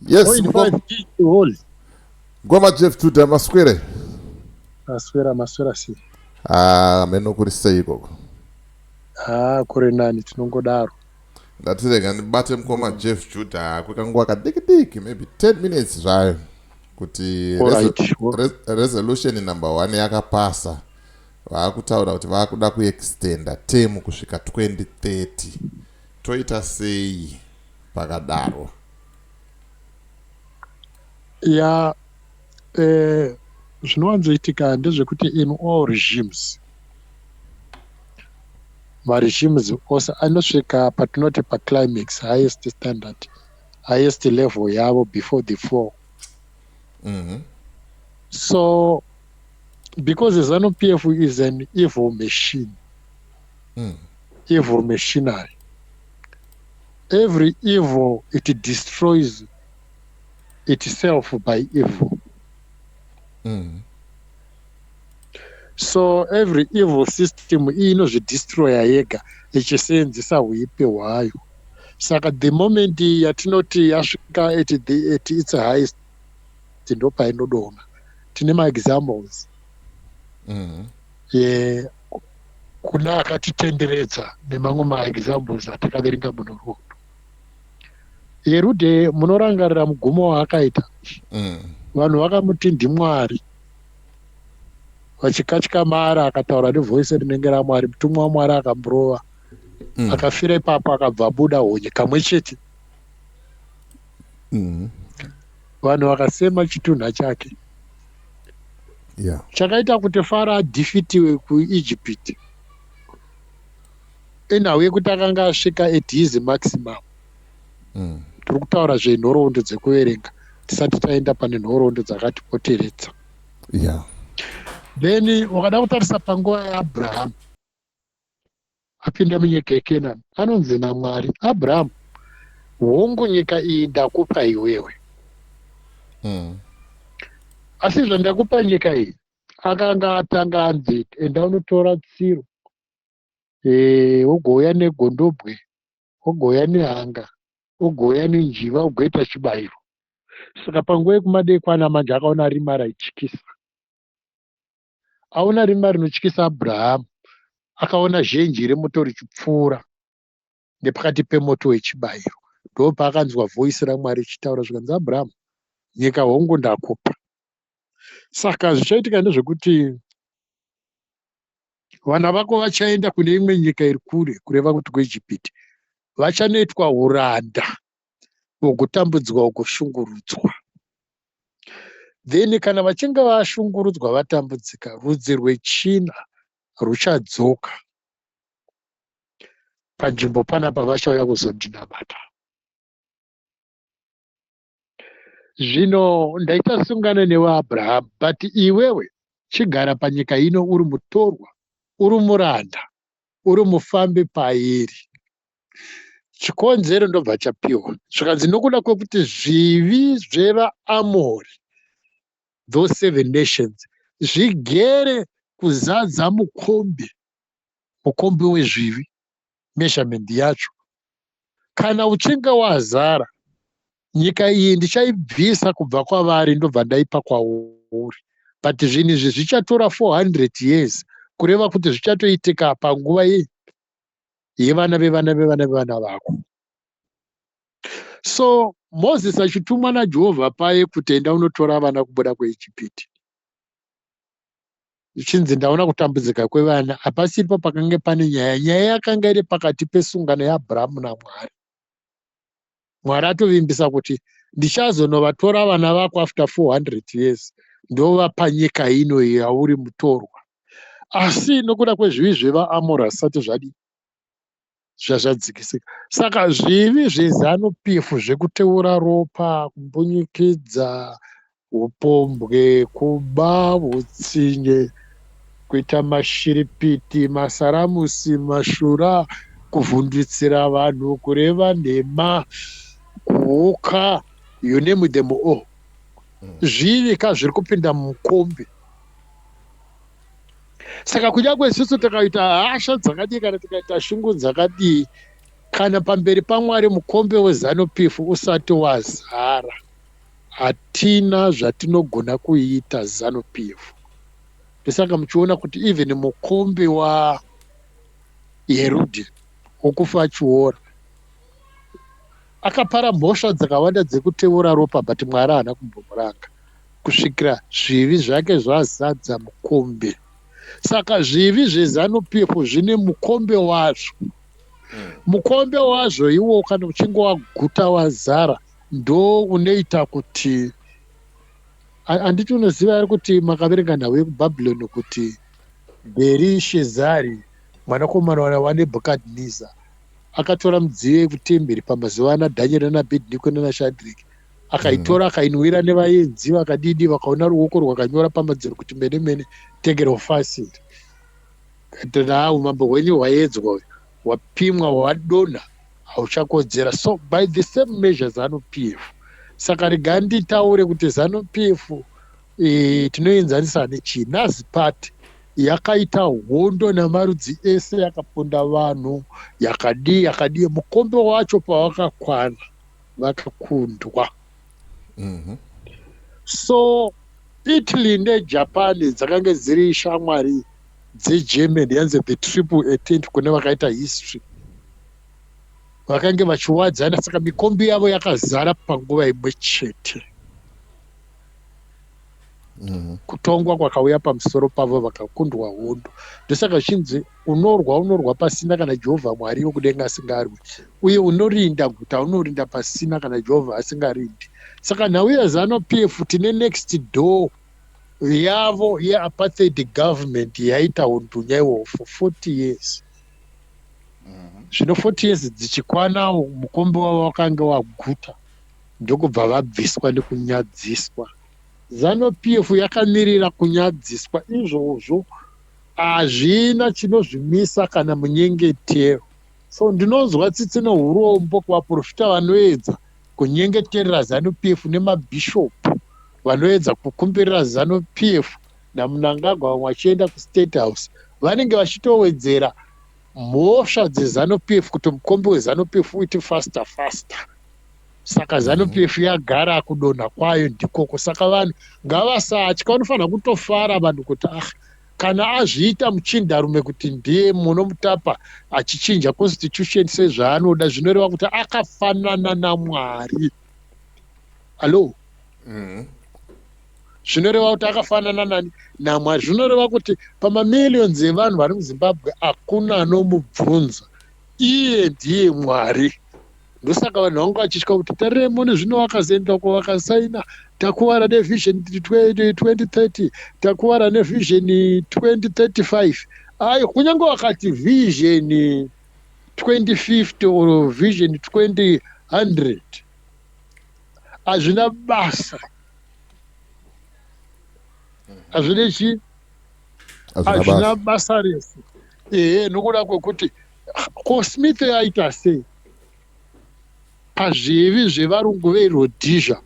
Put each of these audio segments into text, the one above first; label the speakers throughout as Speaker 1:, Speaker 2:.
Speaker 1: Yes, mukoma Jeff Judah, maswere.
Speaker 2: Maswera, maswera sei?
Speaker 1: Ah, meno kuri sei ikoko?
Speaker 2: Ah, kuri nani, tinongodaro.
Speaker 1: Ndati rega ndibate mukoma Jeff Judah kwekanguva kadiki diki, maybe 10 minutes zvayo, kuti resolution number 1 yakapasa. Vaakutaura kuti vaakuda kuextenda term kusvika 2030. Toita sei pakadaro?
Speaker 2: Ya, zvinowanzoitika ndezvekuti in all regimes, maregimes ose anosvika patinoti paclimax, highest standard, highest level yavo before the fall. So because ZANU PF is an evil machine, evil machinery, every evil, it destroys itself by evil. So every evil system inozvidestroya yega ichiseenzesa huipi hwayo. Saka the moment yatinoti yasvika at its highest, ndopainodonha. Tine maexamples kuna akatitenderedza nemamwe maexamples atakaverenga munhoroondo. Herudhe, munorangarira mugumo waakaita? Vanhu vakamuti ndimwari, vachikatyamara. Akataura nevoice rinenge ramwari, mutumwa wamwari akamurova. Akafira ipapo, akabva abuda honye kamwe chete. Vanhu vakasema chitunha chake. Chakaita kuti Faro adefeatiwe kuIjipiti inhau yekuti akanga asvika at his maximum. Tiri kutaura zvenhoroondo dzekuverenga tisati taenda pane nhoroondo dzakatipoteredza. Then wakada kutarisa panguva yaAbrahamu apinda munyika yeKenani, anonzi namwari, "Abrahamu, hongu, nyika iyi ndakupa iwewe, asi zvandakupa nyika iyi," akanga atanga anzi, "Enda unotora tsiro, wogouya negondobwe, wogouya nehanga, wogouya nenjiva, ugoita chibayiro." Saka panguva yekumadekwana manje akaona rima raityisa. Aona rima rinotyisa, Abrahamu akaona zhenje remoto richipfuura nepakati pemoto wechibayiro. Ndopaakanzwa voice ramwari richitaura, zvikanzi, "Abrahamu, nyika hongu ndakupa. Saka zvichaitika ndezvekuti vana vako vachaenda kune imwe nyika iri kure," kureva kuti kuIjipiti, "vachanoitwa uranda hwokutambudzwa, hwokushungurudzwa. Then kana vachinge vashungurudzwa, vatambudzika, rudzi rwechina ruchadzoka panzvimbo panapa, vachauya kuzondinamata. Zvino ndaita sungano newe, Abrahamu, but iwewe chigara panyika ino uri mutorwa, uri muranda, uri mufambi pairi." Chikonzero ndobva chapiwa, zvikanzi nokuda kwekuti zvivi zvevaAmori, those seven nations, zvigere kuzadza mukombe, mukombe wezvivi, measurement yacho kana uchinge wazara, nyika iyi ndichaibvisa kubva kwavari, ndobva ndaipa kwauri. But zvinhu izvi zvichatora 400 years, kureva kuti zvichatoitika panguva yevana vevana vevana vevana vako. So Mozisi achitumwa naJehovha paye kuti enda unotora vana kubuda kuIjipiti, zvichinzi ndaona kutambudzika kwevana, hapasipo pakanga pane nyaya. Nyaya yakanga iri pakati pesungano yaAbhurahamu namwari. Mwari atovimbisa kuti ndichazonovatora vana vako after 400 years, ndovapa nyika ino yauri mutorwa. Asi nokuda kwezvivi zvevaAmori hazvisati zvadii, zvazvadzikisika. Saka zvivi zveZANU PF zvekuteura ropa, kumbunyikidza, upombwe, kuba, utsinye, kuita mashiripiti, masaramusi, mashura, kuvhundutsira vanhu, kureva nhema, kuuka, you name them all, zvivi ka zviri kupinda mumukombe. Saka kunyange isusu tikaita hasha dzakadii kana tikaita shungu dzakadii, kana pamberi pamwari mukombe weZANU PF usati wazara. Hatina zvatinogona kuita Zanu PF. Ndosaka muchiona kuti even mukombe waHerudhi wokufa achiora akapara mhosva dzakawanda dzekuteura ropa but Mwari haana kumbomuranga kusvikira zvivi zvake zvazadza mukombe. Saka zvivi zveZanu PF zvine mukombe wazvo. Mukombe wazvo iwo kana uchinge waguta wazara ndo unoita kuti handiti unoziva ari kuti makaverenga nhau yekuBhabhironi kuti Bherishezari mwanakomana waNebhukadhineza akatora midziyo yekutemberi pamazuva ana Dhanieri nanaAbhedhiniko nanaShadreki akaitora akainwira nevaenzi vakadidi vakaona ruoko rwakanyora pamadziro kuti mene mene tekero fasil haa umambo hwenyu hwaedzwa hwapimwa hwadonha hauchakodzera so by the same measure Zanu PF saka rega nditaure kuti Zanu PF tinoenzanisa nechii Nazi party yakaita hondo namarudzi ese yakaponda vanhu yakadii yakadii mukombe wacho pawakakwana vakakundwa. So Italy neJapan dzakange dziri shamwari dzeGermany yanzi the triple entente kune vakaita history vakange vachiwadzana saka mikombe yavo yakazara panguva imwe chete. Kutongwa kwakauya pamusoro pavo vakakundwa hondo. Ndosaka zvichinzi unorwa unorwa pasina kana Jehovha Mwari wekudenga asingarwi uye unorinda guta unorinda pasina kana Jehovha asingarindi. Saka nhau yeZanu PF tine next door yavo yeapartheid government yaita undunya iwowo for 40 years. Zvino 40 years dzichikwanawo mukombe wavo wakange waguta ndokubva vabviswa nekunyadziswa. Zanu PF yakamirira kunyadziswa izvozvo hazvina chinozvimisa kana munyengetero. So ndinonzwa tsitsi neurombo kuvaprofita vanoedza kunyengeterera Zanu PF nemabhishopu vanoedza kukumbirira Zanu PF naMnangagwa vamwe vachienda kuState House vanenge vachitowedzera mhosva dzeZanu PF kuti mukombe weZanu PF uite faster faster. Saka Zanu PF yagara kudonha kwayo ndikoko. Saka vanhu ngavasatya, vanofanira kutofara vanhu kuti ah kana azviita muchindarume kuti ndiye munomutapa achichinja constitution sezvaanoda zvinoreva kuti akafanana naMwari. Hallo? Zvinoreva kuti akafanana nani naMwari. Zvinoreva kuti pamamillions evanhu vari muZimbabwe hakuna anomubvunza. Iye ndiye Mwari. Ndosaka vanhu vangu vachitya kuti tarirai muone zvino vakazoenda uko vakasaina takuvara nevision 2030 takuvara nevision 2035 ayo kunyange vakati vision 2050 or vision 2000 hazvina basa hazvina chii hazvina basa rese ehe nokuda kwekuti ko Smith aita sei pazvivi zvevarungu veRhodesia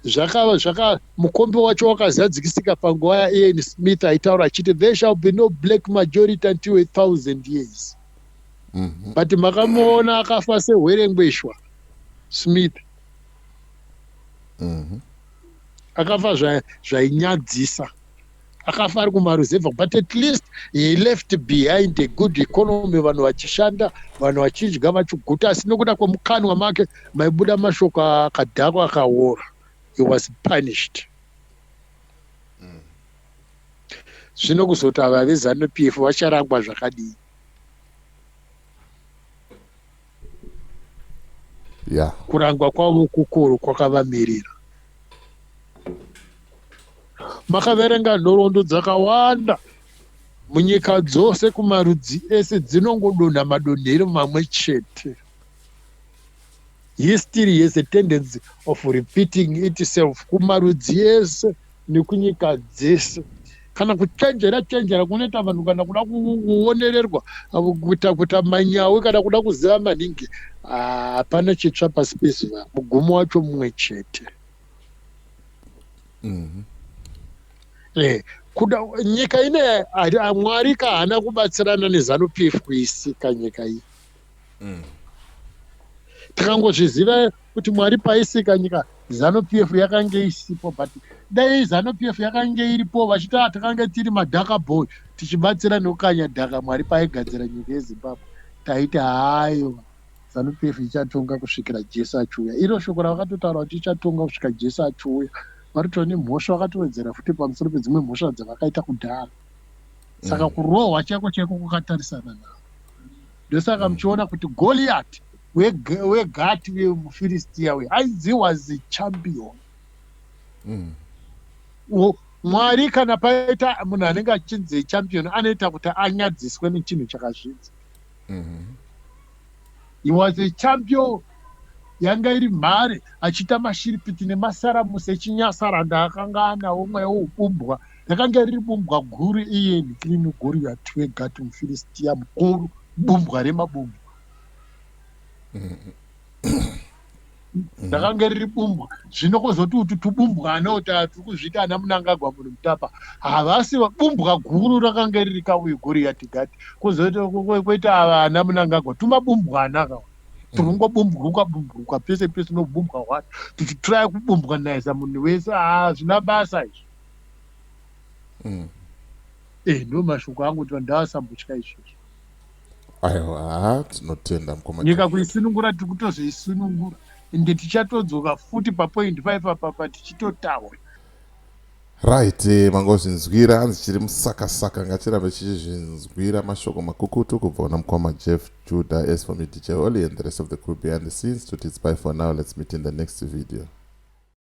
Speaker 2: zvakava zvaka mukombe wacho wakazadzikisika panguva yaIan Smith aitaura achiti there shall be no black majority until 1000 years. But makamuona akafa sehwerengweshwa Smith. Akafa zvainyadzisa. Akafa ari kumaruzevha but at least he left behind a good economy vanhu vachishanda vanhu vachidya vachiguta asi nokuda kwemukanwa make maibuda mashoko akadhakwa akaora. He was punished. Zvino kuzoti ava veZanu PF vacharangwa zvakadii? Kurangwa kwavo kukuru kwakavamirira. Makaverenga nhoroondo dzakawanda munyika dzose kumarudzi ese dzinongodonha madonhero mamwe chete. History has a tendency of repeating itself kumarudzi ese nekunyika dzese. Kana kuchenjera chenjera kunoita vanhu kana kuda kuonererwa kuita kuita manyawi kana kuda kuziva maningi hapana chitsva pasi pezuva mugumo wacho mumwe chete. Kuda nyika ine Mwari kahana kubatsirana neZanu PF kuisika nyika iyi. Takangozviziva kuti Mwari paisika nyika Zanu PF yakange isipo, but dai Zanu PF yakange iripo vachiti ah, takange tiri madhaka boy tichibatsira nekukanya dhaka Mwari paaigadzira nyika yeZimbabwe, taiti haiwa, Zanu PF ichatonga kusvikira Jesu achiuya. Iro shoko ravakatotaura kuti ichatonga kusvika Jesu achiuya, varitori nemhosva, vakatowedzera futi pamusoro pedzimwe mhosva dzavakaita kudhara. Saka kurohwa chaiko chaiko kwakatarisana navo. Ndosaka muchiona kuti Goliath weGati wemuFiristiya uyu ainzi was a champion. Mwari kana paita munhu anenge achinzi champion, anoita kuti anyadziswe nechinhu chakazvidza. He was a champion, yanga iri mhare, achiita mashiripiti nemasaramusi echinyasaranda akanga anawo mweya woubumbwa. Rakanga riri bumbwa guru iye ndirini Goriati weGati muFiristiya mukuru, bumbwa remabumbwa. Rakanga riri bumbwa. Zvino kwozoti utu tubumbwana uti tiri kuzviita ana Munangagwa, munhu mutapa, havasi bumbwa guru rakanga riri kauyu Goriati Gati, kwozoita kwoita ava ana Munangagwa tumabumbwana kawa tiri bumbruka pese pese nobumbwa hwacho, tichitraya kubumbwanaisa munhu wese. Hazvina basa izvi. Ndo mashoko angu kuti vanhu ngavasambotya izvozvo.
Speaker 1: Aiwa, tinotenda mukoma.
Speaker 2: Nyika kuisunungura, tiri kutozoisunungura, ende tichatodzoka futi papoint five apapa tichitotaura.
Speaker 1: Right, mangozvinzwira, hanzi chiri musakasaka ngachirambe chichizvinzwira. Mashoko makukutu kubva kuna mukoma Jeff Judah. As for me, DJ Holly, and the rest of the crew behind the scenes, to it's bye for now. Let's meet in the next video.